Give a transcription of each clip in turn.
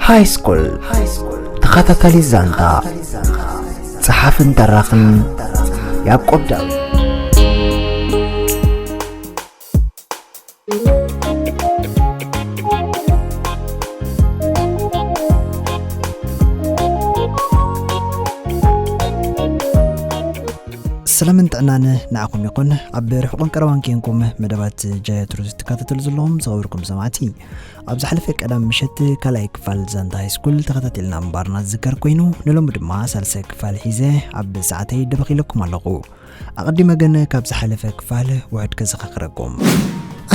ሃይስኩል ተኸታታሊ ዛንታ፣ ጸሓፍን ተራኽን ያዕቆብ ዳዊት። ሰላምን ጥዕናን ንዓኹም ይኹን። ኣብ ርሑቕን ቀረባን ኬንኩም መደባት ጃያ ትሩዝ ትከታተሉ ዘለኹም ዝኸበርኩም ሰማዕቲ፣ ኣብ ዝሓለፈ ቀዳም ምሸት ካልኣይ ክፋል ዛንታ ሃይስኩል ተኸታቲልና ምንባርና ዝዝከር ኮይኑ፣ ንሎሚ ድማ ሳልሳይ ክፋል ሒዘ ኣብ ሰዓተይ ደበኺለኩም ኣለኹ። ኣቐዲመ ግን ካብ ዝሓለፈ ክፋል ውሑድ ከዘኻኽረኩም።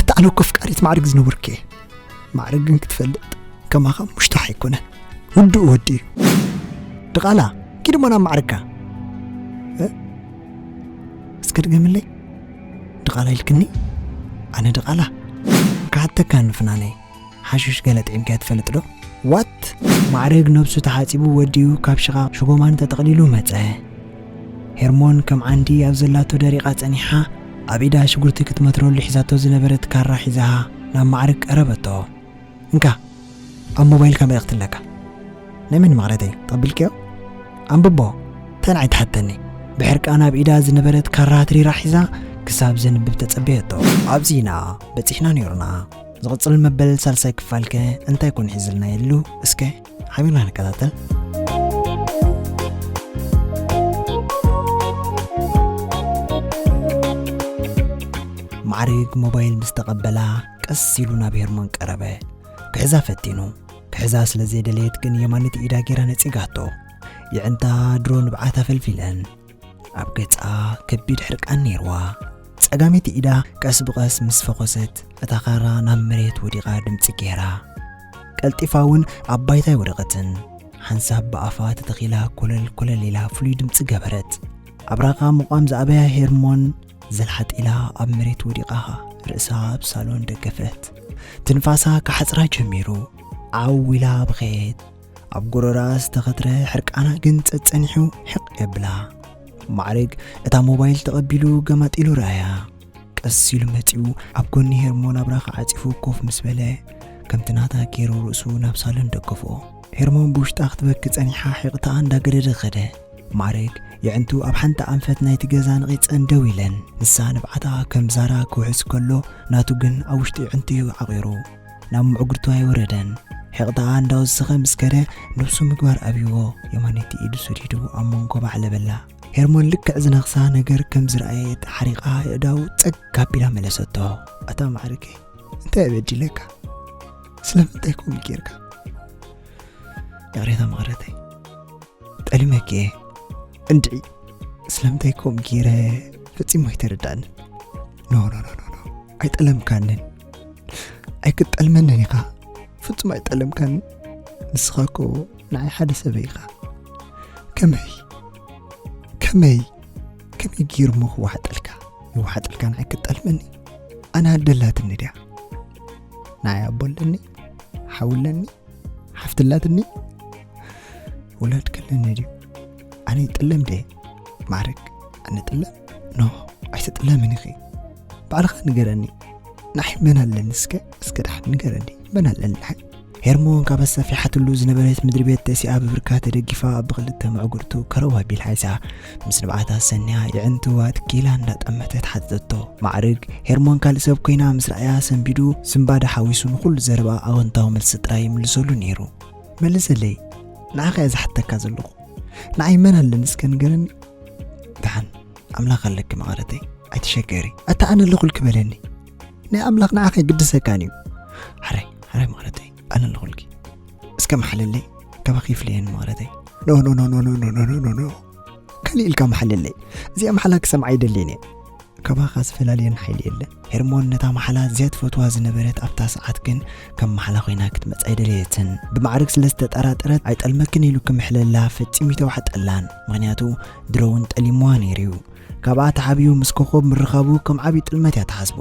ኣታ ኣነ እኮ ኣፍቃሪት ማዕርግ ዝነበርኩ እየ። ማዕርግ ግን ክትፈልጥ ከማኻ ሙሽታሕ ኣይኮነን። ውዱእ ወዲ እዩ። ድቓላ፣ ኪድ እሞ ናብ ማዕርግካ። እ? እስከ ድገምለይ። ድቓላ ኢልክኒ? ኣነ ድቓላ? ክሓተካ ንፍናነይ። ሓሽሽ ገለ ጥዒምካዮ ትፈልጥ ዶ? ዋት? ማዕርግ ነብሱ ተሓጺቡ ወዲኡ ካብ ሽቓቕ ሽጎማን ተጠቕሊሉ መጸ። ሄርሞን ከም ዓንዲ ኣብ ዘላቶ ደሪቓ ጸኒሓ፣ ኣብ ኢዳ ሽጉርቲ ክትመትረሉ ሒዛቶ ዝነበረት ካራ ሒዛ ናብ ማዕርግ ቀረበቶ። እንካ፣ ኣብ ሞባይልካ መልእኽቲ ኣለካ። ናይ መን መቕረተይ? ተቐቢልክዮ? ኣንብቦ። እንታይ ንዓይ ትሓተኒ? ብሕርቃን ኣብ ኢዳ ዝነበረት ካራ ትሪራ ሒዛ ክሳብ ዘንብብ ተጸበየቶ። ኣብዚ ኢና በጺሕና ነይሩና። ዝቕጽል መበል ሳልሳይ ክፋልከ እንታይ ኮን ሒዝልና የሉ? እስከ ሓቢርና ንከታተል። ማዕርግ ሞባይል ምስ ተቐበላ ቀስ ኢሉ ናብ ሄርሞን ቀረበ። ክሕዛ ፈቲኑ። ክሕዛ ስለ ዘይደለየት ግን የማነይቲ ኢዳ ጌራ ነጺጋቶ። የዕንታ ድሮ ንብዓት ኣፈልፊለን። ኣብ ገጻ ከቢድ ሕርቃን ነይርዋ። ጸጋመይቲ ኢዳ ቀስ ብቐስ ምስ ፈኾሰት፣ እታ ካራ ናብ መሬት ወዲቓ ድምጺ ገይራ። ቀልጢፋ እውን ኣብ ባይታ ኣይወደቐትን። ሓንሳብ ብኣፋ ተተኺላ ኮለል ኮለል ኢላ ፍሉይ ድምጺ ገበረት። ኣብራኻ ምቋም ዝኣበያ ሄርሞን ዘልሓጥ ኢላ ኣብ መሬት ወዲቓ ርእሳ ኣብ ሳሎን ደገፈት። ትንፋሳ ክሓጽራ ጀሚሩ። ዓው ኢላ በኸየት። ኣብ ጎረራ ዝተኸትረ ሕርቃና ግን ጸጸኒሑ ሕቕ የብላ። ማዕርግ እታ ሞባይል ተቐቢሉ ገማጢሉ ረኣያ። ቀስ ኢሉ መጺኡ ኣብ ጎኒ ሄርሞን ኣብራኻ ዓጺፉ ኮፍ ምስ በለ፣ ከምቲ ናታ ገይሩ ርእሱ ናብ ሳሎን ደገፎ። ሄርሞን ብውሽጣ ክትበኪ ጸኒሓ ሕቕታኣ እንዳገደደ ኸደ። ማዕርግ የዕንቱ ኣብ ሓንቲ ኣንፈት ናይቲ ገዛ ነቒጸን ደው ኢለን። ንሳ ንብዓታ ከም ዛራ ክውሕዝ ከሎ ናቱ ግን ኣብ ውሽጢ የዕንቱ እዩ ዓቒሩ። ናብ ምዕጉርቱ ኣይወረደን። ሕቕታኣ እንዳወሰኸ ምስ ከደ ነብሱ ምግባር ኣብይዎ የማነይቲ ኢዱ ሰዲዱ ኣብ መንኮባ ኣዕለበላ። ሄርሞን ልክዕ ዝነኽሳ ነገር ከም ዝረኣየት ሓሪቓ ኣእዳዉ ጸግ ኣቢላ መለሰቶ። ኣታ ማዕርገይ፣ እንታይ በዲለካ? ስለምንታይ ከምኡ ጌርካ? ይቕሬታ መቐረተይ፣ ጠሊመኪ እየ። እንድዒ፣ ስለምንታይ ከምኡ ጌረ ፈጺሙ ኣይተረዳእንን። ኖ፣ ኖ፣ ኖ፣ ኖ፣ ኖ። ኣይጠለምካንን። ኣይክትጠልመንን ኢኻ። ፍጹም ኣይጠለምካንን። ንስኻ እኮ ንዓይ ሓደ ሰበይ ኢኻ። ከመይ? ከመይ? ከመይ ጌሩ እሞ ክወሓጠልካ? ይወሓጠልካ ንዓይ ክትጠልመኒ? ኣነ ኣደ ኣላትኒ ድያ? ንዓይ ኣቦ ኣለኒ? ሓው ኣለኒ? ሓፍቲ ኣላትኒ? ውላድ ከለኒ ድዩ? ኣነ ይጥለም ድየ? ማዕርግ፣ ኣነ ጥለም? ኖ፣ ኣይትጥለምን ኢኺ። ባዕልኻ ንገረኒ። ንዓይ መን ኣለኒ እስከ? እስከ ደሓን ንገረኒ። መን ኣለኒ ንዓይ? ሄርሞን ካብ ኣሰፊሓትሉ ዝነበረት ምድሪ ቤት ተሲኣ ብብርካ ተደጊፋ ብኽልተ መዕጉርቱ ከረው ኣቢላ ሓይሳ ምስ ንብዓታ ሰንያ የዕንቱ ኣትኪላ እንዳጠመተት ሓተተቶ። ማዕርግ ሄርሞን ካልእ ሰብ ኮይና ምስ ረኣያ ሰንቢዱ ስንባደ ሓዊሱ ንኹሉ ዘረባ ኣወንታዊ መልሲ ጥራይ ይምልሰሉ ነይሩ። መልሰለይ፣ ንዓኻ እየ ዝሓተካ ዘለኹ። ንዓይ መን ኣለኒ እስከ ንገረኒ? ደሓን ኣምላኽ ኣለኪ መቐረተይ፣ ኣይትሸገሪ። ኣታ ኣነ ኣለኹልኪ በለኒ። ናይ ኣምላኽ ንዓኻ ኣይግድሰካን እዩ። ሓራይ፣ ሓራይ መቐረተይ፣ ኣነ ኣለኹልኪ። እስከ መሓለለይ፣ ካባኺ ይፍለየኒ መቐረተይ። ኖ፣ ኖ፣ ኖ። ካልእ ኢልካ መሓለለይ። እዚኣ መሓላ ክሰምዓ ኣይደልይን እየ። ካባኻ ዝፈላልየን ሓይሊ የለን። ሄርሞን ነታ መሓላ እዚኣ ትፈትዋ ዝነበረት ኣብታ ሰዓት ግን ከም መሓላ ኮይና ክትመጽ ኣይደለየትን። ብማዕርግ ስለ ዝተጠራጠረት ኣይጠልመክን ኢሉ ክምሕለላ ፈጺሙ ይተዋሕጠላን። ምኽንያቱ ድሮ እውን ጠሊምዋ ነይሩ እዩ። ካብኣ ተሓቢኡ ምስ ኮኾብ ምርኻቡ ከም ዓብዪ ጥልመት እያ ትሓስቦ።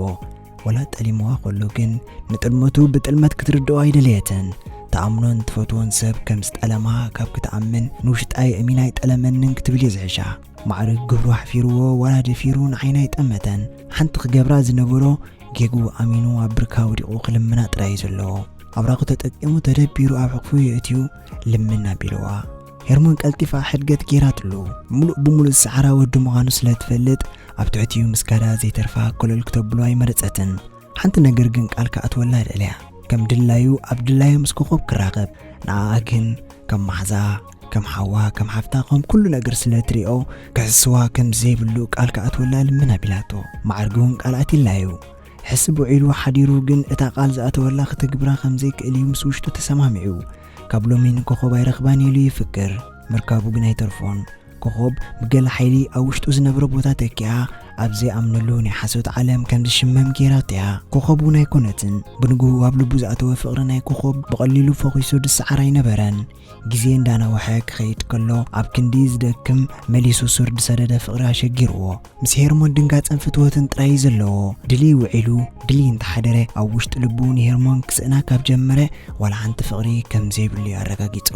ወላ ጠሊምዋ ከሎ ግን ንጥልመቱ ብጥልመት ክትርድኦ ኣይደለየትን። ትኣምኖን ትፈትዎን ሰብ ከም ዝጠለማ ካብ ክትኣምን ንውሽጣ የእሚና ኣይጠለመንን ክትብል እዩ ዝሕሻ። ማዕርግ ግብሩ ኣሕፊርዎ ዋላ ደፊሩ ንዓይና ኣይጠመተን። ሓንቲ ክገብራ ዝነበሮ ጌግኡ ኣሚኑ ኣብ ብርካ ወዲቑ ክልምና ጥራይ እዩ ዘለዎ። ኣብራኹ ተጠቂሙ ተደቢሩ ኣብ ሕቕፉ የእትዩ ልምን ኣቢልዋ። ሄርሞን ቀልጢፋ ሕድገት ጌራትሉ። ሙሉእ ብሙሉእ ዝሰዓራ ወዲ ምዃኑ ስለ ትፈልጥ፣ ኣብ ትሕቲኡ ምስጋዳ ዘይተርፋ ኮለል ክተብሎ ኣይመረጸትን። ሓንቲ ነገር ግን ቃል ክኣትወላ ደልያ። ከም ድላዩ ኣብ ድላዩ ምስ ኮኾብ ክራኸብ። ንኣኣ ግን ከም ማሕዛ፣ ከም ሓዋ፣ ከም ሓፍታ፣ ከም ኩሉ ነገር ስለ ትሪኦ፣ ክሕስዋ ከም ዘይብሉ ቃል ክኣትወላ ልምን ኣቢላቶ። ማዕርግ እውን ቃል ኣትይላዩ። ሕስብ ውዒሉ ሓዲሩ ግን እታ ቃል ዝኣተወላ ክትግብራ ከም ዘይክእል እዩ ምስ ውሽጡ ተሰማሚዑ። ካብ ሎሚ ንኮኾብ ኣይረኽባን ኢሉ ይፍክር። ምርካቡ ግን ኣይተርፎን። ኮኾብ ብገለ ሓይሊ ኣብ ውሽጡ ዝነብሮ ቦታ ተኪኣ፣ ኣብ ዘይኣምነሉ ናይ ሓሶት ዓለም ከም ዝሽመም ጌራቶ እያ። ኮኾብ እውን ኣይኮነትን። ብንግሁ ኣብ ልቡ ዝኣተወ ፍቕሪ ናይ ኮኾብ ብቐሊሉ ፈኺሱ ዝሰዓር ኣይነበረን። ግዜ እንዳነውሐ ክኸይድ ከሎ፣ ኣብ ክንዲ ዝደክም መሊሱ ሱር ዝሰደደ ፍቕሪ ኣሸጊርዎ። ምስ ሄርሞን ድንጋጸን ፍትወትን ጥራይ እዩ ዘለዎ። ድልይ ውዒሉ፣ ድልይ እንተሓደረ፣ ኣብ ውሽጢ ልቡ ንሄርሞን ክስእና ካብ ጀመረ፣ ዋላ ሓንቲ ፍቕሪ ከም ዘይብሉ እዩ ኣረጋጊጹ።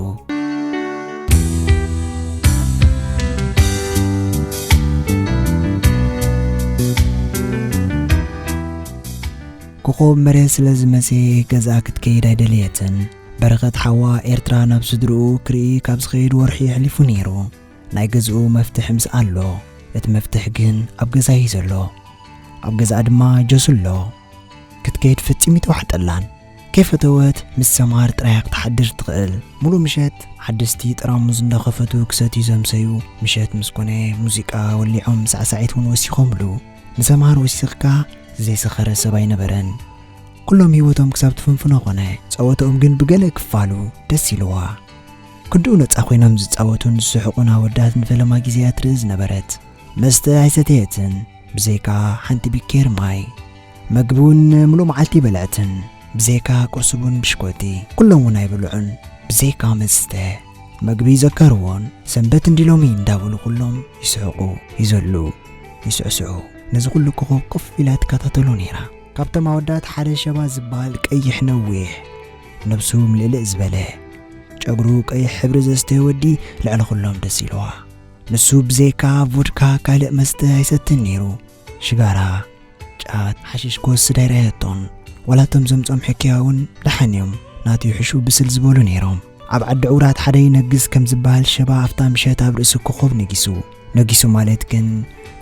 ኮኾብ መሬት ስለ ዝመሰየ ገዝኣ ክትከይድ ኣይደለየትን። በረኸት ሓዋ ኤርትራ ናብ ስድርኡ ክርኢ ካብ ዝኸይድ ወርሒ ኣሕሊፉ ነይሩ። ናይ ገዝኡ መፍትሒ ምስ ኣሎ፣ እቲ መፍትሒ ግን ኣብ ገዛ እዩ ዘሎ። ኣብ ገዝኣ ድማ ጀሱ ኣሎ። ክትከይድ ፈጺሙ ይተዋሕጠላን። ከይፈተወት ምስ ሰማር ጥራያ ክትሓድር ትኽእል። ሙሉእ ምሸት ሓደስቲ ጠራሙዝ እንዳኸፈቱ ክሰትዩ ዘምሰዩ። ምሸት ምስ ኮነ ሙዚቃ ወሊዖም ሳዕሳዒት እውን ወሲኾምሉ። ንሰማር ወሲኽካ ዘይሰኸረ ሰብ ኣይነበረን። ኩሎም ህይወቶም ክሳብ ትፍንፍኖ ኮነ። ጸወትኦም ግን ብገለ ክፋሉ ደስ ኢልዋ። ክንድኡ ነጻ ኮይኖም ዝጻወቱን ዝስሕቑን ኣወዳት ንፈለማ ግዜ እያ ትርኢ ዝነበረት። መስተ ኣይሰተየትን፣ ብዘይካ ሓንቲ ቢኬር ማይ። መግቢ እውን ምሉእ መዓልቲ ኣይበልዐትን፣ ብዘይካ ቁርሲ ቡን ብሽኮቲ። ኩሎም እውን ኣይበልዑን፣ ብዘይካ መስተ። መግቢ ይዘከርዎን፣ ሰንበት እንዲ ሎሚ እንዳበሉ ኩሎም ይስሕቑ፣ ይዘሉ፣ ይስዕስዑ። ነዚ ኩሉ ኮኾብ ኮፍ ኢላ ትከታተሎ ነይራ። ካብቶም ኣወዳት ሓደ ሸባ ዝበሃል ቀይሕ ነዊሕ፣ ነብሱ ምልእልእ ዝበለ፣ ጨጉሩ ቀይሕ ሕብሪ ዘስተየ ወዲ ልዕሊ ኩሎም ደስ ኢልዋ። ንሱ ብዘይካ ቮድካ ካልእ መስተ ኣይሰትን ነይሩ። ሽጋራ፣ ጫት፣ ሓሽሽ ክወስድ ኣይረኣየቶን። ዋላ እቶም ዘምጾም ሕክያ እውን ደሓን እዮም፣ ናቱ ይሕሹ ብስል ዝበሉ ነይሮም። ኣብ ዓዲ ዕውራት ሓደ ይነግስ ከም ዝበሃል ሸባ ኣብታ ምሸት ኣብ ርእሲ ኮኾብ ነጊሱ። ነጊሱ ማለት ግን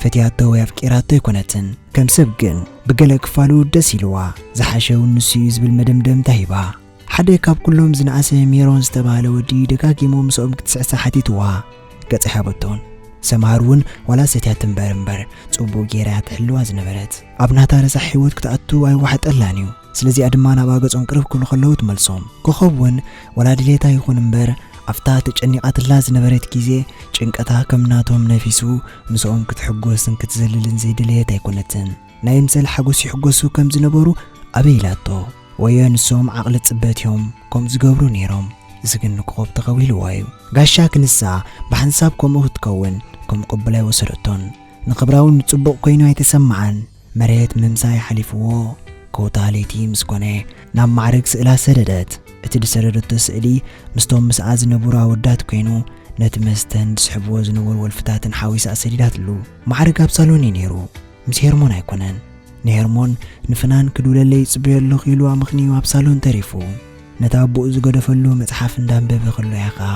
ፈትያቶ ወይ ኣፍቂራቶ ኣይኮነትን። ከም ሰብ ግን ብገለ ክፋሉ ደስ ኢልዋ። ዝሓሸ እውን ንሱ እዩ ዝብል መደምደምታ ሂባ። ሓደ ካብ ኩሎም ዝነኣሰ ሜሮን ዝተባህለ ወዲ ደጋጊሙ ምስኦም ክትስዕስዕ ሓቲትዋ። ገጽ ኣይሃበቶን። ሰምሃር እውን ዋላ ሰትያ ትንበር እምበር ጽቡቕ ጌራ እያ ትሕልዋ ዝነበረት። ኣብ ናታ ረሳሕ ህይወት ክትኣቱ ኣይዋሕጠላን እዩ። ስለዚኣ ድማ ናብኣ ገጾም ቅርብ ክብሉ ከለዉ ትመልሶም። ኮኾብ እውን ዋላ ድሌታ ይኹን እምበር ኣብታ ተጨኒቓትላ ዝነበረት ግዜ ጭንቀታ ከም ናቶም ነፊሱ ምስኦም ክትሕጎስን ክትዘልልን ዘይደለየት ኣይኮነትን። ናይ ምሰል ሓጎስ ይሕጎሱ ከም ዝነበሩ ኣበይ ኢላቶ? ወዮ ንሶም ዓቕሊ ጽበት እዮም ከም ዝገብሩ ነይሮም። እዚ ግን ንኮኾብ ተኸዊልዋ እዩ። ጋሻ ክንሳ ብሓንሳብ ከምኡ ክትከውን ከም ቅቡል ኣይወሰደቶን። ንኽብራውን ጽቡቕ ኮይኑ ኣይተሰምዓን። መሬት ምምሳይ ሓሊፍዎ፣ ከውታ ለይቲ ምስ ኮነ ናብ ማዕርግ ስእላ ሰደደት። እቲ ዝሰደደቶ ስእሊ ምስቶም ምስኣ ዝነበሩ ኣወዳት ኮይኑ፣ ነቲ መስተን ዝስሕብዎ ዝነበሩ ወልፍታትን ሓዊሳ ሰዲዳትሉ። ማዕርግ ኣብ ሳሎን እዩ ነይሩ፣ ምስ ሄርሞን ኣይኮነን። ንሄርሞን ንፍናን ክድውለለይ ይጽበዮ ኣለኹ ኢሉ ኣመኽንዩ ኣብ ሳሎን ተሪፉ። ነታ ኣቦኡ ዝገደፈሉ መጽሓፍ እንዳንበበ ከሎ እያ ኸኣ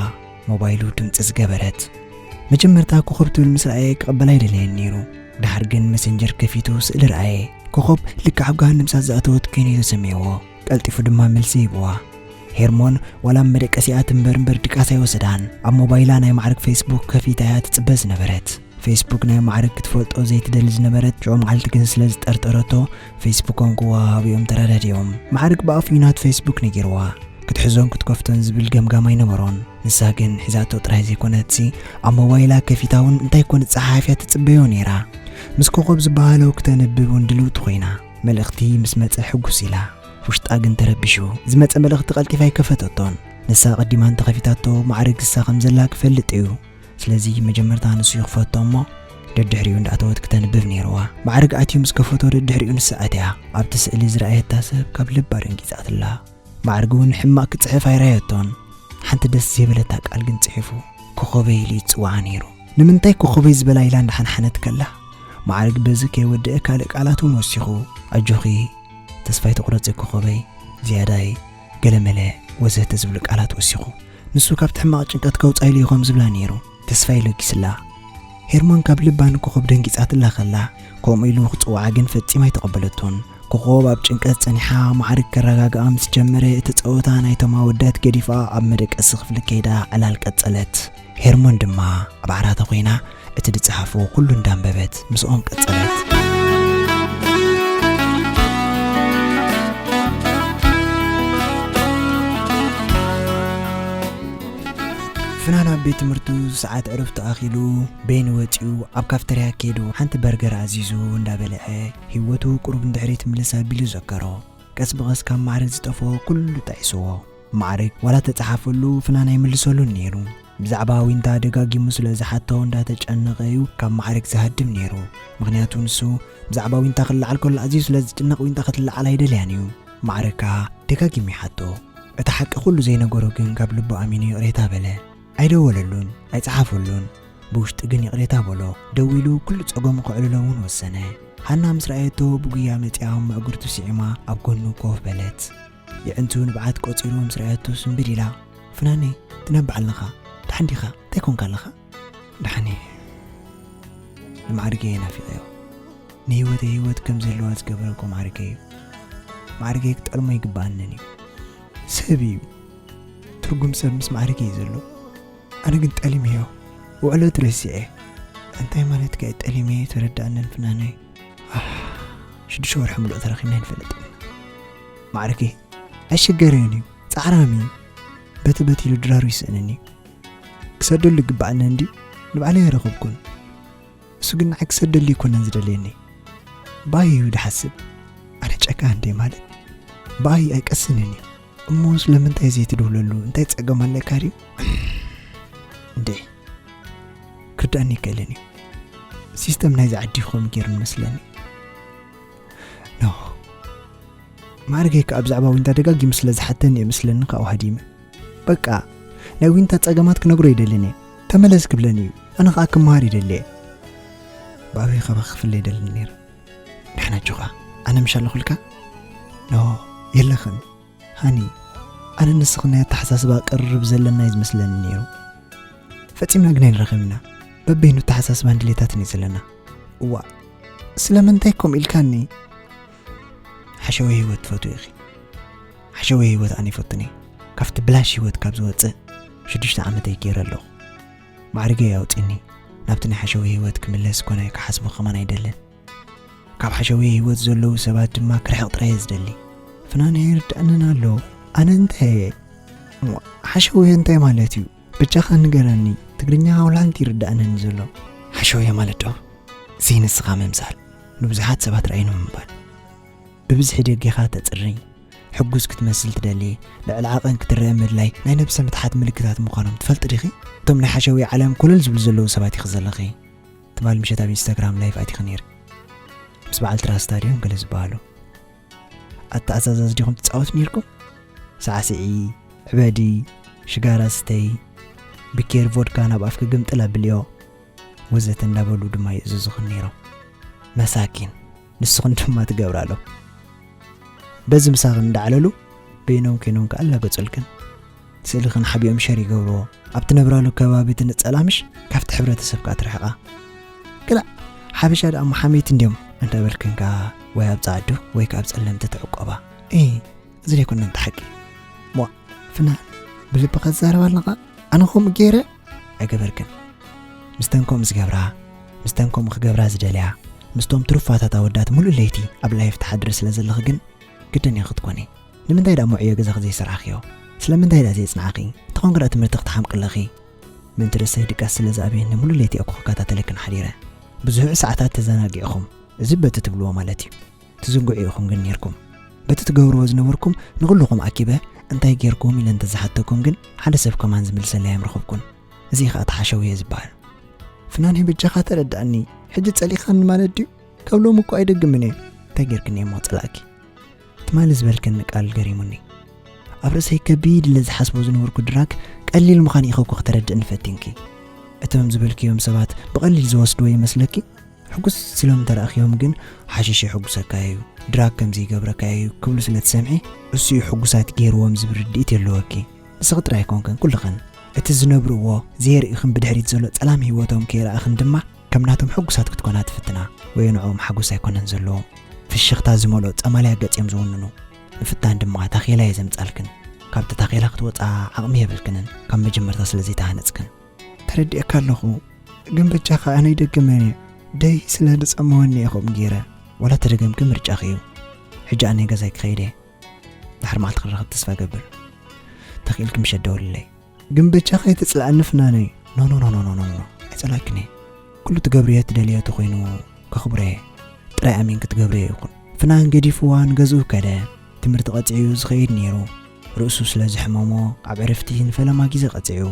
ሞባይሉ ድምጺ ዝገበረት። መጀመርታ ኮኾብ ትብል ምስ ረኣየ ክቕበላ ኣይደለየን ነይሩ። ድሓር ግን መሰንጀር ከፊቱ ስእሊ ረኣየ። ኮኾብ ልክዕ ኣብ ገሃነም እሳት ዝኣተወት ኮይኑ እዩ ተሰሚዕዎ። ቀልጢፉ ድማ መልሲ ሂብዋ። ሄርሞን ዋላ ኣብ መደቀሲኣ ትንበር እምበር ድቃስ ኣይወሰዳን። ኣብ ሞባይላ ናይ ማዕርግ ፌስቡክ ከፊታ እያ ትጽበ ዝነበረት። ፌስቡክ ናይ ማዕርግ ክትፈልጦ ዘይትደሊ ዝነበረት ሽዑ መዓልቲ ግን ስለ ዝጠርጠረቶ ፌስቡኮም ክወሃሃቡ እዮም ተረዳዲኦም። ማዕርግ ብኣፉ እዩ ናቱ ፌስቡክ ነጊርዋ። ክትሕዞን ክትከፍቶን ዝብል ገምጋም ኣይነበሮን። ንሳ ግን ሒዛቶ ጥራይ ዘይኮነትሲ ኣብ ሞባይላ ከፊታ እውን እንታይ ኮነ ጸሓፊያ ትጽበዮ ነይራ። ምስ ኮኾብ ዝበሃለው ክተንብብ እውን ድልውቲ ኮይና። መልእኽቲ ምስ መጸ ሕጉስ ኢላ። ውሽጣ ግን ተረቢሹ። ዝመጸ መልእኽቲ ቀልጢፋ ኣይከፈተቶን። ንሳ ቀዲማ እንተኸፊታቶ ማዕርግ እሳ ከም ዘላ ክፈልጥ እዩ። ስለዚ መጀመርታ ንሱ ይኽፈቶ እሞ ደድሕሪኡ እንዳእተወት ክተንብብ ነይርዋ። ማዕርግ ኣትዩ ምስ ከፈቶ ደድሕሪኡ ንሳ ኣትያ። ኣብቲ ስእሊ ዝረኣየታ ሰብ ካብ ልባ ደንጊጻትላ። ማዕርግ እውን ሕማቕ ክጽሕፍ ኣይረኣየቶን። ሓንቲ ደስ ዘይበለታ ቃል ግን ጽሒፉ፣ ኮኾበይ ኢሉ ይጽውዓ ነይሩ። ንምንታይ ኮኾበይ ዝበላ ኢላ እንዳሓንሓነት ከላ፣ ማዕርግ በዚ ከይወደአ ካልእ ቃላት እውን ወሲኹ፣ ኣጆኺ፣ ተስፋ ኣይትቑረጺ ኮኾበይ፣ ዝያዳይ ገለመለ ወዘተ ዝብሉ ቃላት ወሲኹ። ንሱ ካብቲ ሕማቕ ጭንቀት ከውጻ ኢሉ እዩ ከም ዝብላ ነይሩ። ተስፋ ይለጊስላ። ሄርሞን ካብ ልባ ንኮኾብ ደንጊጻትላ ከላ፣ ከምኡ ኢሉ ክጽውዓ ግን ፈጺማ ኣይተቐበለቶን። ኮኾብ ኣብ ጭንቀት ጸኒሓ ማዕርግ ከረጋግኣ ምስ ጀመረ፣ እቲ ጸወታ ናይቶም ኣወዳት ገዲፋ ኣብ መደቀሲ ክፍሊ ከይዳ ዕላል ቀጸለት። ሄርሞን ድማ ኣብ ዓራታ ኮይና እቲ ዝጸሓፎ ኩሉ እንዳንበበት ምስኦም ቀጸለት። ፍናን ኣብ ቤት ትምህርቱ ሰዓት ዕረፍቱ ኣኺሉ በይኑ ወጺኡ ኣብ ካፍተርያ ከይዱ ሓንቲ በርገር ኣዚዙ እንዳበልዐ፣ ህይወቱ ቁሩብ እንድሕሪ ትምልስ ኣቢሉ ዘከሮ። ቀስ ብቐስ ካብ ማዕርግ ዝጠፍኦ ኩሉ ጠዒስዎ። ማዕርግ ዋላ ተጸሓፈሉ ፍናን ኣይምልሰሉን ነይሩ። ብዛዕባ ዊንታ ደጋጊሙ ስለ ዝሓቶ እንዳተጨነቐ እዩ ካብ ማዕርግ ዝሃድም ነይሩ። ምኽንያቱ ንሱ ብዛዕባ ዊንታ ክለዓል ከሎ ኣዝዩ ስለ ዝጭነቕ ዊንታ ክትለዓል ኣይደልያን እዩ። ማዕርግ ከኣ ደጋጊሙ ይሓቶ። እቲ ሓቂ ኩሉ ዘይነገሮ ግን ካብ ልቡ ኣሚኑ ይቕሬታ በለ። ኣይደወለሉን፣ ኣይጸሓፈሉን። ብውሽጢ ግን ይቕሬታ በሎ። ደዊሉ ኩሉ ጸገሙ ከዕልሎ እውን ወሰነ። ሃና ምስ ረኣየቶ ብጉያ መጺኣ መእግርቱ ስዒማ ኣብ ጎኑ ኮፍ በለት። የዕንቱ ንብዓት ቆጺሩ ምስ ረኣየቶ ስምብል ኢላ፣ "ፍናነይ፣ ትነብዕ ኣለኻ? ደሓን ዲኻ? እንታይ ኮንካ ኣለኻ?" "ደሓን እየ። ንማዕርገይ እየ ናፊቐዮ። ንህይወተይ ህይወት ከም ዘለዋ ዝገበረ እኮ ማዕርገይ እዩ። ማዕርገይ ክጠልሞ ይግብኣንን እዩ። ሰብ እዩ። ትርጉም ሰብ ምስ ማዕርገይ እዩ ዘሎ። ኣነ ግን ጠሊመዮ። ውዕለቱ ረሲዐ። እንታይ ማለትካ እዩ ጠሊመዮ? ተረዳእንን ፍናነይ?" "ኣህ፣ ሽዱሽተ ወርሒ ምሉእ ተራኺብና ኣይንፈልጥን ኢና። ማዕርገይ ኣይሽገርን እዩ። ጻዕራም እዩ። በቲ በቲ ኢሉ ድራሩ ይስእንን እዩ። ክሰደሉ ይግብኣኒ እንድዩ። ንባዕለይ ኣይረኸብኩን። እሱ ግን ንዓይ ክሰደሉ ኣይኮነን ዝደልየኒ። ብኣይ እዩ ድሓስብ። ኣነ ጨካን እንድየ ማለት ብኣይ ኣይቀስንን እዩ። እሞ ስለምንታይ ዘይትድውለሉ? እንታይ ጸገም ኣለካ ድዩ?" "እንዴ፣ ክርድኣኒ ኣይክእልን እዩ። ሲስተም ናይዚ ዓዲ ከምኡ ገይሩ ንመስለኒ። ኖ፣ ማዕርገይ ከኣ ብዛዕባ ዊንታ ደጋጊሙ ስለ ዝሓተኒ እየ መስለኒ ካብኡ ሃዲመ። በቃ፣ ናይ ዊንታ ጸገማት ክነግሮ ኣይደልን እየ። ተመለስ ክብለኒ እዩ። ኣነ ከኣ ክመሃር ይደሊ እየ። ብኣበይ ከባ ክፍለ ኣይደልን ነይረ። ደሓን ኣጆኻ፣ ኣነ ምሽ ኣለኹልካ?" "ኖ፣ የለኽን። ሃኒ፣ ኣነ ንስኽን ናይ ኣተሓሳስባ ቅርርብ ዘለና እዩ ዝመስለኒ ነይሩ። ፈጺምና ግን ኣይንራኸብን ኢና። በበይኑ ኣተሓሳስባን ድሌታትን እዩ ዘለና። እዋእ፣ ስለምንታይ ከምኡ ኢልካኒ?" "ሓሸወይ ህይወት ትፈትዊ ኢኺ። ሓሸወይ ህይወት ኣነ ይፈቱን እየ። ካብቲ ብላሽ ህይወት ካብ ዝወጽእ ሽዱሽተ ዓመተይ ገይረ ኣለኹ። ማዕርገይ ኣውጺኒ። ናብቲ ናይ ሓሸወይ ህይወት ክምለስ ኮነ ክሓስቦ ከማን ኣይደልን። ካብ ሓሸወይ ህይወት ዘለዉ ሰባት ድማ ክርሕቕ ጥራይ እየ ዝደሊ። ፍናን ኣይርድኣንን ኣሎ። ኣነ እንታይ እየ? እሞ፣ ሓሸወየ እንታይ ማለት እዩ? በጃኻ ንገረኒ። ትግርኛ ዋላ ሓንቲ ይርድኣንን ዘሎ። ሓሸወየ ማለት ዶ? እዚ ንስኻ ምምሳል፣ ንብዙሓት ሰባት ርኣይኖም ምባል። ብብዝሒ ደጌኻ ተጽሪ፣ ሕጉስ ክትመስል ትደሊ፣ ልዕሊ ዓቐን ክትረአ ምድላይ ናይ ነብሰ ምትሓት ምልክታት ምዃኖም ትፈልጢ ዲኺ? እቶም ናይ ሓሸውየ ዓለም ኮለል ዝብሉ ዘለዉ ሰባት ኢኺ ዘለኺ። ትማሊ ምሸት ኣብ ኢንስታግራም ላይቭ ኣቲኺ ነይርኪ። ምስ በዓል ትራስታ ድዮም ገለ ዝበሃሉ። ኣተኣዛዛዚ ዲኹም ትጻወቱ ነይርኩም? ሳዕስዒ፣ ዕበዲ፣ ሽጋራ ስተይ፣ ቢኬር ቮድካ ናብ ኣፍኪ ግምጥል ኣብልዮ፣ ወዘተ እንዳበሉ ድማ ይእዝዙኽን ነይሮም። መሳኪን፣ ንስኽን ድማ ትገብራሎም። በዚ ምሳኽን እንዳዕለሉ፣ በይኖም ኮይኖም ከኣ ኣላገጹልክን። ስእልኽን ሓቢኦም ሸር ይገብርዎ። ኣብ ትነብራሉ ከባቢ ትንጸላ ምሽ፣ ካብቲ ሕብረተሰብ ከኣ ትርሕቓ። ግዳ ሓበሻ ደኣ እሞ ሓመይቲ እንድዮም እንዳበልክን ከኣ ወይ ኣብ ጸዓዱ ወይ ከኣ ኣብ ጸለምቲ ትዕቆባ። እ፣ እዚ ደይኮነን እቲ ሓቂ። ሞ፣ ፍናን፣ ብልብኻ ትዛረብ ኣለኻ? ኣነ ከምኡ ገይረ? ኣይገበርክን። ምስተን ከምኡ ዝገብራ፣ ምስተን ከምኡ ክገብራ ዝደልያ፣ ምስቶም ትሩፋታት ኣወዳት ሙሉእ ለይቲ ኣብ ላይፍ ትሓድሪ ስለ ዘለኺ ግን ግድን ኢኺ ክትኮኒ። ንምንታይ ደኣ እሞ ዕዮ ገዛኺ ዘይሰርዓኽዮ? ስለምንታይ ደኣ ዘየጽናዕኺ? እንተኾንኪ ደኣ ትምህርቲ ክትሓምቂ ኣለኺ። ምእንቲ ርእሰይ ድቃስ ስለ ዝኣብየኒ ሙሉእ ለይቲ እኮ ክከታተለክን ሓዲረ። ብዙሕ ሰዓታት ተዘናጊዕኹም፣ እዚ በቲ ትብልዎ ማለት እዩ። ትዝንግዑ ኢኹም ግን ኔርኩም። በቲ ትገብርዎ ዝነበርኩም ንኹልኹም ኣኪበ እንታይ ጌርኩም ኢለ እንተዝሓተኩም ግን ሓደ ሰብ ከማን ዝምልሰለይ ኣይምረኸብኩን። እዚ ኸኣ ተሓሸውየ ዝበሃል። ፍናነይ በጃኻ ተረድኣኒ። ሕጂ ጸሊእኻኒ ማለት ድዩ? ካብ ሎሚ እኮ ኣይደግምን እየ። እንታይ ጌርክኒ እሞ ጸላእኪ? ትማሊ ዝበልክኒ ቃል ገሪሙኒ። ኣብ ርእሰይ ከቢድ ኢለ ዝሓስቦ ዝነበርኩ ድራግ ቀሊል ምዃኑ ኢኺ እኮ ክተረድእኒ ፈቲንኪ። እቶም ዝበልክዮም ሰባት ብቐሊል ዝወስድዎ ይመስለኪ? ሕጉስ ኢሎም እንተረኣኽዮም ግን፣ ሓሽሽ የሕጉሰካ እዩ፣ ድራግ ከምዚ ይገብረካ እዩ ክብሉ ስለ ትሰምዒ፣ እሱ እዩ ሕጉሳት ገይርዎም ዝብል ርድኢት የለወኪ። ንስኺ ጥራይ ኣይኮንክን፣ ኩልኽን። እቲ ዝነብርዎ ዘየርእኽን ብድሕሪት ዘሎ ጸላም ህይወቶም ከይረኣኽን ድማ፣ ከም ናቶም ሕጉሳት ክትኮና ትፍትና። ወይ ንዕኦም ሓጎስ ኣይኮነን ዘለዎም። ፍሽኽታ ዝመልኦ ጸማልያ ገጽ እዮም ዝውንኑ። ምፍታን ድማ ታኼላ እየ ዘምጻልክን። ካብቲ ታኼላ ክትወጻ ዓቕሚ የብልክንን፣ ካብ መጀመርታ ስለ ዘይተሃነጽክን። ተረዲኤካ ኣለኹ፣ ግን በጃኻ ኣነ ይደግመን እየ። ደይ ስለ ዝጸመወኒ እየ ከምኡ ገይረ። ዋላ ተደገምኪ ምርጫኺ እዩ። ሕጂ ኣነ ገዛይ ክኸይድ እየ። ድሓር መዓልቲ ክንራኸብ ተስፋ ገብር። ተኽኢልኪ ምሸት ደውልለይ። ግን በጃኻ ኣይትጽልኣኒ ፍናነይ። ኖ፣ ኖ፣ ኖ፣ ኖ፣ ኖ፣ ኖ፣ ኖ። ኣይጸላእክን እየ። ኩሉ ትገብርዮ ትደልዮ ተኾይኑ ከኽብሮ እየ። ጥራይ ኣሚንኪ ትገብርዮ ይኹን። ፍናን ገዲፍዋ ንገዝኡ ከደ። ትምህርቲ ቀጺዑ ዝኸይድ ነይሩ። ርእሱ ስለ ዝሕመሞ ኣብ ዕረፍቲ ንፈለማ ግዜ ቀጺዑ።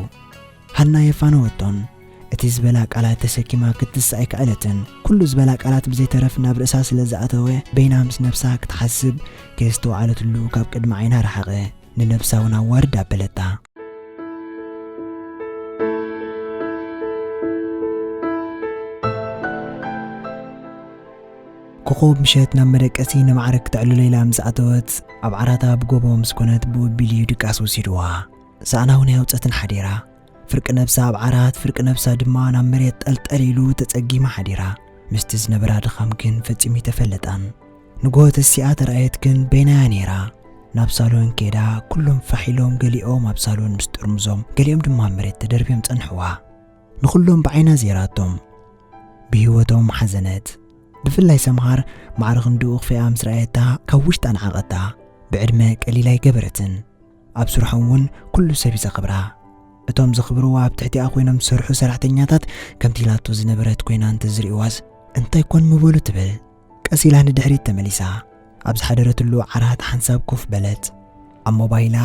ሃና የፋነወቶን። እቲ ዝበላ ቃላት ተሰኪማ ክትስእ ኣይከኣለትን። ኩሉ ዝበላ ቃላት ብዘይተረፍ ናብ ርእሳ ስለ ዝኣተወ፣ በይና ምስ ነብሳ ክትሓስብ ከየስተውዓለትሉ ካብ ቅድሚ ዓይና ረሓቐ። ንነብሳ እውን ኣዋርድ ኣበለታ። ኮኾብ ምሸት ናብ መደቀሲ ንማዕረ ክተዕልሎ ኢላ ምስ ኣተወት፣ ኣብ ዓራታ ብጎቦ ምስ ኮነት ብኡ ኣቢሉ እዩ ድቃስ ወሲድዋ። ሳእና እውን ኣየውጸትን ሓዲራ። ፍርቂ ነብሳ ኣብ ዓራት፣ ፍርቂ ነብሳ ድማ ናብ መሬት ጠልጠል ኢሉ ተጸጊማ ሓዲራ። ምስቲ ዝነበራ ድኻም ግን ፈጺሙ ኣይተፈለጣን። ንግሆ ተሲኣ ተራእየት ግን በይናያ ነይራ። ናብ ሳሎን ከይዳ፣ ኩሎም ፋሕ ኢሎም፣ ገሊኦም ኣብ ሳሎን ምስ ጥርሙዞም፣ ገሊኦም ድማ ኣብ መሬት ተደርብዮም ጸንሕዋ። ንኹሎም ብዓይና ዜራቶም። ብህይወቶም ሓዘነት። ብፍላይ ሰምሃር ማዕረ ክንድኡ ክፍኣ ምስ ረኣየታ፣ ካብ ውሽጣ ንዓቐታ። ብዕድመ ቀሊል ኣይገበረትን። ኣብ ስርሖም እውን ኩሉ ሰብ እዩ ዘኽብራ። እቶም ዘኽብርዋ ኣብ ትሕቲኣ ኮይኖም ዝሰርሑ ሰራሕተኛታት ከምቲ ኢላቶ ዝነበረት ኮይና እንተዝርእዋስ፣ እንታይ ኮን ምበሉ ትብል። ቀስ ኢላ ንድሕሪት ተመሊሳ። ኣብ ዝሓደረትሉ ዓራት ሓንሳብ ኮፍ በለት። ኣብ ሞባይላ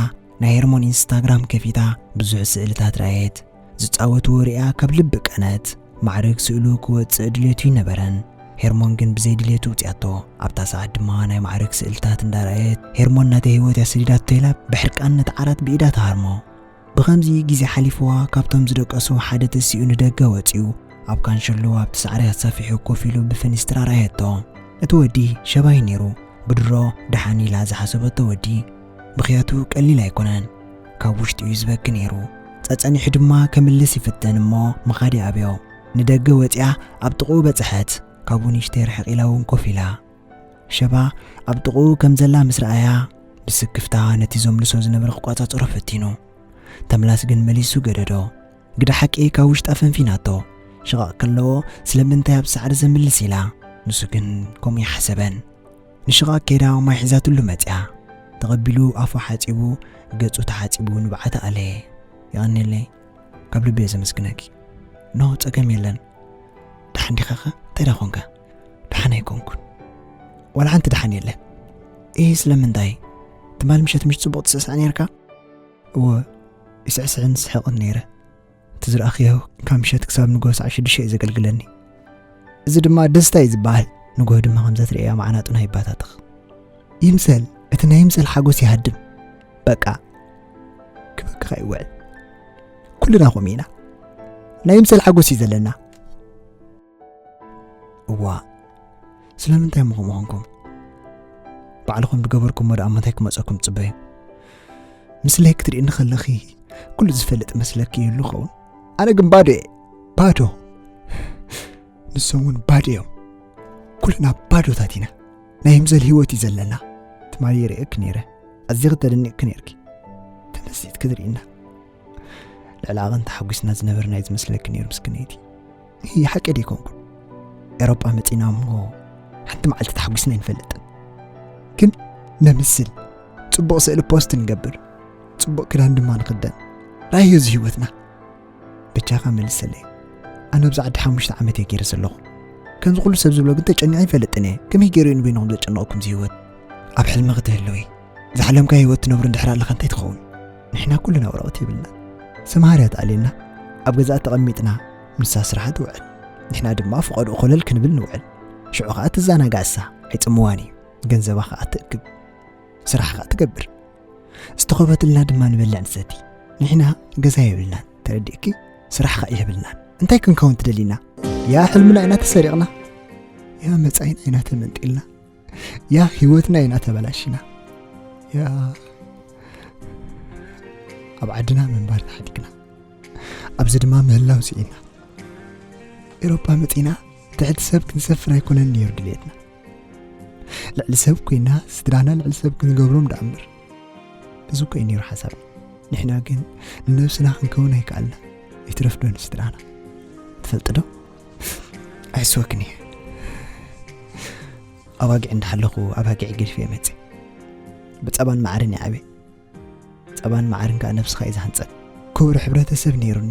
ናይ ሄርሞን ኢንስታግራም ከፊታ ብዙሕ ስእልታት ረኣየት። ዝጻወትዎ ሪኣ ካብ ልቢ ቀነት። ማዕርግ ስእሉ ክወጽእ ድሌቱ ይነበረን። ሄርሞን ግን ብዘይ ድሌቱ ውጽያቶ። ኣብታ ሰዓት ድማ ናይ ማዕርግ ስእልታት እንዳረኣየት፣ ሄርሞን ናተይ ህይወት እያ ሰዲዳቶ ኢላ ብሕርቃን ነቲ ዓራት ብኢዳ ትሃርሞ። ብኸምዚ ግዜ ሓሊፍዋ፣ ካብቶም ዝደቀሱ ሓደ ተሲኡ ንደገ ወጺኡ፣ ኣብ ካንሸሎ ኣብቲ ሳዕሪ ኣሳፊሑ ኮፍ ኢሉ ብፈኒስትራ ረኣየቶ። እቲ ወዲ ሸባይ ነይሩ። ብድሮ ደሓን ኢላ ዝሓሰበቶ ወዲ። ብኽያቱ ቀሊል ኣይኮነን። ካብ ውሽጡ እዩ ዝበኪ ነይሩ። ጸጸኒሑ ድማ ከምልስ ይፍትን እሞ ምኻድ ይኣብዮ። ንደገ ወጺኣ ኣብ ጥቕኡ በጽሐት። ካብኡ ንእሽተይ ርሕቕ ኢላ እውን ኮፍ ኢላ። ሸባ ኣብ ጥቕኡ ከም ዘላ ምስ ረኣያ፣ ብስክፍታ ነቲ ዘምልሶ ዝነበረ ክቋጻጸሮ ፈቲኑ። ተምላስ ግን መሊሱ ገደዶ። ግደ ሓቂ ካብ ውሽጣ ፈንፊናቶ። ሽቓቕ ከለዎ ስለምንታይ ኣብ ሳዕሪ ዘምልስ ኢላ። ንሱ ግን ከምኡ ይሓሰበን። ንሽቓቕ ከይዳ ማይ ሒዛትሉ መጽያ። ተቐቢሉ ኣፉ ሓጺቡ፣ ገጹ ተሓጺቡ ንብዓታ ኣለየ። የቐንየለይ። ካብ ልቢ እየ ዘመስግነኪ። ኖ፣ ጸገም የለን። ደሓን ዲኻኸ? እንታይ ደኣ ኾንካ? ደሓን ኣይኮንኩን። ዋላ ሓንቲ ደሓን የለን። እይ፣ ስለምንታይ? ትማል ምሸት ምሽ ጽቡቕ ትስዕስዕ ነይርካ? እወ፣ ይስዕስዕን ዝስሕቕን ነይረ። እቲ ዝረኣኽዮ ካብ ምሸት ክሳብ ንግሆ ሰዓት ሽዱሽተ እዩ ዘገልግለኒ። እዚ ድማ ደስታ እዩ ዝበሃል። ንግሆ ድማ ከምዛ ትርእያ መዓናጡና ይባታተኽ። ይምሰል፣ እቲ ናይ ይምሰል ሓጎስ ይሃድም። በቃ፣ ክበክኻ ይውዕል። ኩልና ከምኡ ኢና። ናይ ይምሰል ሓጎስ እዩ ዘለና። እዋ፣ ስለምንታይ እሞ ከምኡ ኾንኩም? ባዕልኹም ዝገበርኩሞ ደኣ እሞ እንታይ ክመጸኩም ትጽበዩ? ምስለይ ክትርእይኒ ከለኺ ኩሉ ዝፈልጥ መስለኪ ይህሉ ኸውን? ኣነ ግን ባዶ እየ። ባዶ። ንሶም እውን ባዶ እዮም። ኩልና ባዶታት ኢና። ናይ ይምሰል ህይወት እዩ ዘለና። ትማሊ ይርእየኪ ነይረ። ኣዚኺ ተደኒቕኪ ነይርኪ። ተመሲጥኪ ትርእይና። ልዕሊ ዓቐን ተሓጒስና ዝነበርና እዩ ዝመስለኪ ነይሩ፣ ምስክነይቲ። ይህ ሓቂ ደይኮንኩን። ኤሮጳ መጺና እሞ ሓንቲ መዓልቲ ተሓጒስና ኣይንፈልጥን። ግን ነምስል፣ ጽቡቕ ስእሊ ፖስት ንገብር፣ ጽቡቕ ክዳን ድማ ንኽደን። ራእዮ እዚ ህይወትና። በጃኻ መልሰለይ። ኣነ ኣብዚ ዓዲ ሓሙሽተ ዓመት እየ ገይረ ዘለኹ። ከምዚ ኩሉ ሰብ ዝብሎ ግን ተጨኒቐ ኣይፈልጥን እየ። ከመይ ገይሩ እዩ ንበይንኹም ዘጨንቐኩም እዚ ህይወት? ኣብ ሕልሚ ክትህልዊ፣ ዝሓለምካ ህይወት ትነብሩ እንድሕር ኣለኻ እንታይ ትኸውን? ንሕና ኩልና ወረቐት የብልና። ሰምሃር እያ ትኣልየና። ኣብ ገዛኣ ተቐሚጥና፣ ንሳ ስራሓ ትውዕል። ንሕና ድማ ፍቐድኡ ኮለል ክንብል ንውዕል። ሽዑ ኸኣ ትዘናጋዕ እሳ፣ ኣይጽምዋን እዩ። ገንዘባ ኸኣ ትእክብ። ስራሕ ኸኣ ትገብር። ዝተኸበትልና ድማ ንበልዕ ንሰቲ። ንሕና ገዛ የብልናን፣ ተረዲእኪ? ስራሕ ኸኣ የብልናን። እንታይ ክንከውን ትደሊና? ያ ሕልምና ኢና ተሰሪቕና። ያ መጻኢና ኢና ተመንጢልና፣ ያ ህይወትና ኢና ተበላሽና፣ ያ ኣብ ዓድና ምንባር ተሓዲግና፣ ኣብዚ ድማ ምህላው ስኢና። ኤሮጳ መጺና ትሕቲ ሰብ ክንሰፍር ኣይኮነን ነይሩ ድልየትና። ልዕሊ ሰብ ኮይና ስድራና ልዕሊ ሰብ ክንገብሮም ደኣ እምበር። እዚ እኮ እዩ ነይሩ ሓሳብ። ንሕና ግን ንነብስና ክንከውን ኣይከኣልና። ይትረፍ ዶ ንስድራና? ትፈልጥ ዶ? ኣይስወክን እየ። ኣባጊዕ እንዳሓለኹ ኣባጊዕ ገዲፈ እየ መጽእ። ብጸባን መዓርን ይዓበ። ጸባን መዓርን ከኣ ነብስኻ እዩ ዝሃንጸን። ክቡር ሕብረተሰብ ነይሩኒ።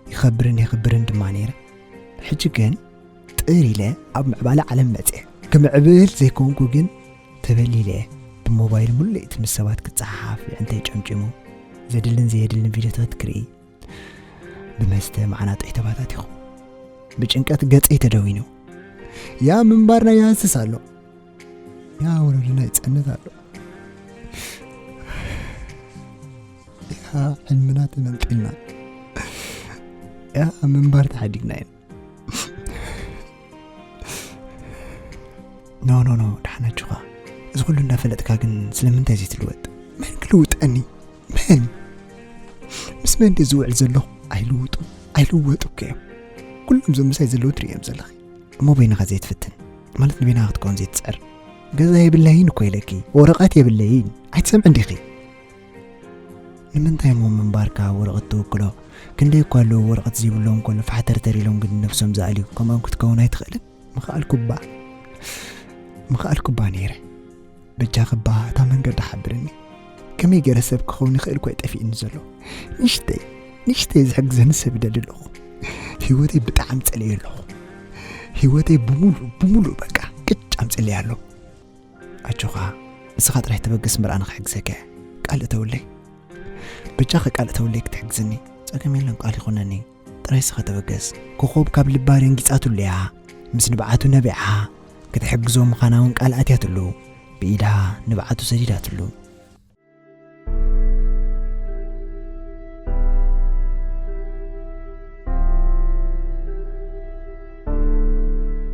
ይኸብርን የኽብርን ድማ ነይረ። ሕጂ ግን ጥር ኢለ ኣብ ምዕባለ ዓለም መጽየ። ክምዕብል ዘይኮንኩ ግን ተበሊለ። ብሞባይል ሙሉ ለይቲ ምስ ሰባት ክጸሓሓፍ፣ የዕንተይ ጨምጪሙ፣ ዘድልን ዘየድልን ቪድዮታት ክርኢ፣ ብመስተ መዓናጥዒ ተባታቲኹ፣ ብጭንቀት ገጸይ ተደዊኑ። ያ ምንባርና ይሃስስ ኣሎ። ያ ወለዶና ይጸንት ኣሎ። ያ ሕልምና ተመንጢልና። ያ ምንባር ተሓዲግና ኢና። ኖ፣ ኖ፣ ኖ፣ ደሓን ኣጆኻ። እዚ ኩሉ እንዳፈለጥካ ግን ስለምንታይ ዘይትልወጥ? መን ክልውጠኒ? መን? ምስ መን ድየ ዝውዕል ዘለኹ? ኣይልውጡ፣ ኣይልወጡ እኮ እዮም። ኩሎም እዞም ምሳይ ዘለዉ ትርእዮም ዘለኺ። እሞ በይንኻ ዘይትፍትን፣ ማለት ንበይንኻ ክትከውን ዘይትጽዕር። ገዛ የብለይን እኮ ኢለኪ፣ ወረቐት የብለይን። ኣይትሰምዕን ዲኺ? ንምንታይ እሞ ምንባርካ ወረቐት ትውክሎ? ክንደይ እኳ ኣለዉ ወረቐት ዘይብሎም እኮ ንፋሕተርተር ኢሎም ግን ነብሶም ዝኣልዩ። ከምኦም ክትከውን ኣይትኽእልን? ምኽኣልኩባ። ምኽኣልኩባ ነይረ። በጃኺ እባ እታ መንገዲ ሓብርኒ። ከመይ ገይረ ሰብ ክኸውን ይኽእል እኮ እዩ ጠፊእኒ ዘሎ። ንእሽተይ፣ ንእሽተይ ዝሕግዘኒ ሰብ ይደሊ ኣለኹ። ህይወተይ ብጣዕሚ ጸሊኤ ኣለኹ። ህይወተይ ብሙሉ፣ ብሙሉ በቃ ቅጭ ኣምጽለይ ኣሎ። ኣጆኻ፣ ንስኻ ጥራይ ተበገስ ምርኣና ክሕግዘካ እየ። ቃል እተውለይ። በጃኺ ቃል እተውለይ ክትሕግዝኒ። ጸገም የለን፣ ቃል ይኹነኒ። ጥራይ ንስኻ ተበገስ። ኮኾብ ካብ ልባ ደንጊጻትሉ እያ። ምስ ንብዓቱ ነቢዓ። ክትሕግዞ ምዃና እውን ቃል ኣትያትሉ። ብኢዳ ንብዓቱ ሰዲዳትሉ።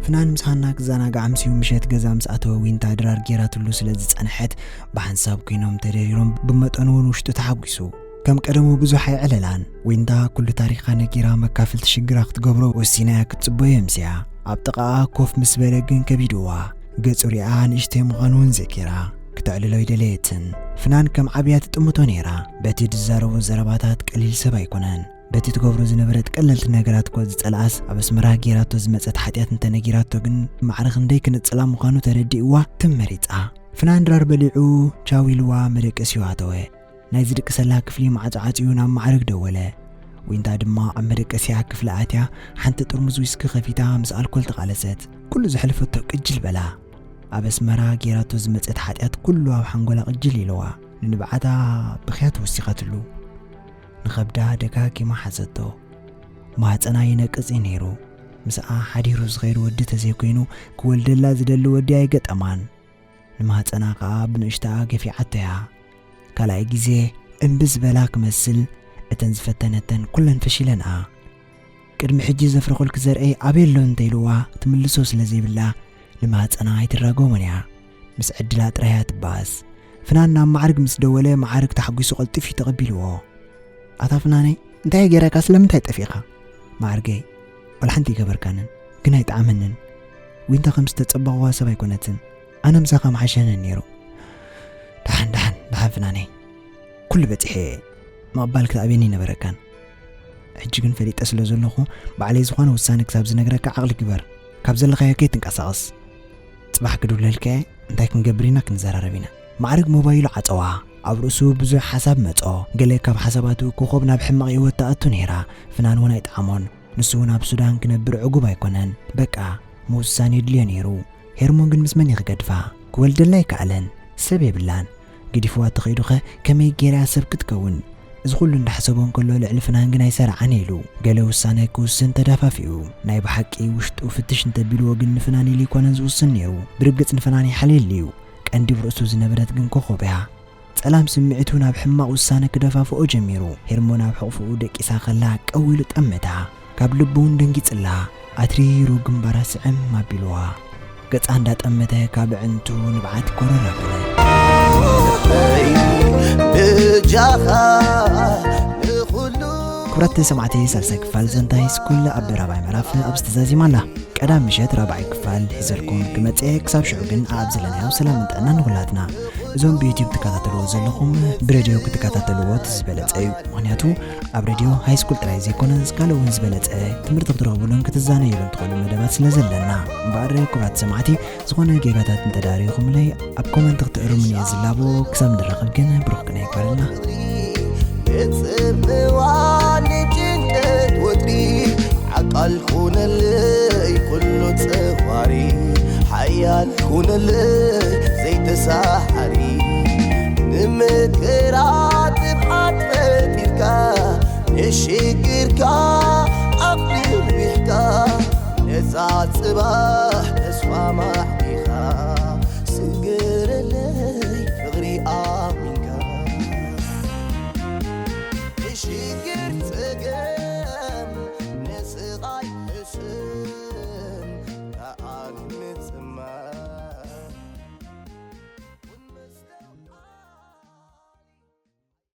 ፍናን ምስ ሃና ክዘናጋዕ ኣምስዩ ምሸት ገዛ ምስ ኣተወ ዊንታ ድራር ጌራትሉ ስለ ዝጸንሐት ብሓንሳብ ኮይኖም ተደሪሮም ብመጠኑ እውን ውሽጡ ተሓጒሱ። ከም ቀደሙ ብዙሕ ኣየዕለላን። ዊንታ ኩሉ ታሪኻ ነጊራ መካፍልቲ ሽግራ ክትገብሮ ወሲና እያ ክትጽበዮ ኣምስያ። ኣብ ጥቓኣ ኮፍ ምስ በለ ግን ከቢድዋ። ገጹ ሪኣ ንእሽተይ ምዃኑ እውን ዘኪራ። ክተዕልሎ ኣይደለየትን። ፍናን ከም ዓብያ ትጥምቶ ነይራ። በቲ ዝዛረቦ ዘረባታት ቀሊል ሰብ ኣይኮነን። በቲ ትገብሮ ዝነበረት ቀለልቲ ነገራት እኮ ዝጸልኣስ ኣብ ኣስመራ ጌራቶ ዝመጸት ሓጢኣት እንተነጊራቶ ግን ማዕረ ክንደይ ክንጽላ ምዃኑ ተረዲእዋ ትም መሪጻ። ፍናን ድራር በሊዑ ቻው ኢልዋ መደቀሲኡ ኣተወ። ናይ ዝድቅሰላ ክፍሊ ማዕጾ ዓጽዩ ናብ ማዕረግ ደወለ። ዊንታ ድማ ኣብ መደቀሲኣ ክፍሊ ኣትያ ሓንቲ ጥርሙዝ ዊስኪ ከፊታ ምስ ኣልኮል ተቓለሰት። ኩሉ ዘሕለፈቶ ቅጅል በላ። ኣብ ኣስመራ ጌራቶ ዝመጸት ሓጢኣት ኩሉ ኣብ ሓንጎላ ቅጅል ኢልዋ። ንንብዓታ ብኽያት ወሲኻትሉ። ንኸብዳ ደጋጊማ ሓዘቶ። ማህጸና ይነቅጽ እዩ ነይሩ። ምስኣ ሓዲሩ ዝኸይድ ወዲ ተዘይኮይኑ ክወልደላ ዝደሊ ወዲ ኣይገጠማን። ንማህጸና ከኣ ብንእሽተኣ ገፊዓቶ እያ። ካልኣይ ግዜ እምቢ ዝበላ ክመስል እተን ዝፈተነተን ኩለን ፈሺለንኣ። ቅድሚ ሕጂ ዘፍረኹልኪ ዘርአይ ኣበይ ኣሎ እንተኢልዋ ትምልሶ ስለ ዘይብላ ንማህጸና ኣይትራጎሞን እያ። ምስ ዕድላ ጥራይ እያ ትበኣስ። ፍናን ናብ ማዕርግ ምስ ደወለ ማዕርግ ተሓጒሱ ቀልጢፉ እዩ ተቐቢልዎ። ኣታ ፍናነይ፣ እንታይ ገይረካ ስለምንታይ ጠፊእኻ? ማዕርገይ፣ ወላ ሓንቲ ኣይገበርካንን፣ ግን ኣይጠዓመንን። ዊንታ ከም ዝተጸበቕዋ ሰብ ኣይኮነትን። ኣነ ምሳኻ ምሓሸንን ነይሩ። ደሓን፣ ደሓን፣ ደሓን ፍናነይ። ኩሉ በጺሐ እየ። ምቕባል ክትኣብየኒ ኣይነበረካን። ሕጂ ግን ፈሊጠ ስለ ዘለኹ፣ ባዕለይ ዝኾነ ውሳነ ክሳብ ዝነግረካ ዓቕሊ ግበር። ካብ ዘለኻዮ ከይትንቀሳቐስ። ጽባሕ ክድውለልካ እየ፣ እንታይ ክንገብር ኢና ክንዘራረብ ኢና። ማዕርግ ሞባይሉ ዓጸዋ። ኣብ ርእሱ ብዙሕ ሓሳብ መጾ። ገለ ካብ ሓሳባቱ ኮኾብ ናብ ሕማቕ ህይወት ትኣቱ ነይራ። ፍናን እውን ኣይጠዓሞን። ንሱ እውን ኣብ ሱዳን ክነብር ዕጉብ ኣይኮነን። በቃ፣ ምውሳን የድልዮ ነይሩ። ሄርሞን ግን ምስ መን እዩ ክገድፋ? ክወልደላ ኣይከኣለን። ሰብ የብላን። ገዲፍዋ ተኸይዱኸ ከመይ ገይራ ሰብ ክትከውን? እዚ ኩሉ እንዳሕሰቦ እንከሎ ልዕሊ ፍናን ግን ኣይሰራዓን ኢሉ። ገለ ውሳነ ክውስን ተዳፋፊኡ። ናይ ብሓቂ ውሽጡ ፍትሽ እንተቢልዎ ግን ንፍናን ኢሉ ኣይኮነን ዝውስን ነይሩ። ብርግጽ ንፍናን ይሓልየሉ እዩ። ቀንዲ ብርእሱ ዝነበረት ግን ኮኾብ እያ። ጸላም ስምዒቱ ናብ ሕማቕ ውሳነ ክደፋፍኦ ጀሚሩ። ሄርሞን ኣብ ሕቕፍኡ ደቂሳ ከላ ቀው ኢሉ ጠመታ። ካብ ልቡ እውን ደንጊጽላ። ኣትሪሩ ግንባራ ስዕም ኣቢልዋ። ገጻ እንዳጠመተ ካብ ዕንቱ ንብዓት ኮረር ኣበለ። በጃኻ ንኹሉ ክብራት ሰማዕቲ ሳልሳይ ክፋል ዘንታ ሃይስኩል ኣብ ራብዓይ ምዕራፍ ኣብዚ ተዛዚማ ኣላ። ቀዳም ምሸት ራብዓይ ክፋል ሒዘልኩም ክመጽእ፣ ክሳብ ሽዑ ግን ኣብ ዘለናዮ ሰላምን ጥዕናን ንኹላትና። እዞም ብዩቲዩብ ትከታተልዎ ዘለኹም ብሬድዮ ክትከታተልዎ እቲ ዝበለጸ እዩ። ምኽንያቱ ኣብ ሬድዮ ሃይስኩል ጥራይ ዘይኮነስ ካልእ እውን ዝበለጸ ትምህርቲ ክትረኽቡሉን ክትዛነይሉን ትኽእሉ መደባት ስለ ዘለና። እምበኣር ክቡራት ሰማዕቲ፣ ዝኾነ ጌጋታት እንተዳሪኹምለይ ኣብ ኮመንት ክትእርሙኒ እየ ዝላቦ። ክሳብ ንራኸብ ግን ብሩኽ ቅነ ይግበረልና። የጽምዋ ንጭንቀት ወጥሪ፣ ዓቃል ኩነለይ ኩሉ ጸዋሪ፣ ሓያል ኩነለይ ዘይተሳሓሪ። ንምክራ ትብዓት ፈጢርካ፣ ንሽግርካ ዓቕሊ ርቢሕካ፣ ነዛ ጽባሕ ተስፋ ማዕቢኻ፣ ስገረለይ ፍቕሪ ኣሚንካ። ንሽግር ጸገም፣ ንስቓይ ሕስም፣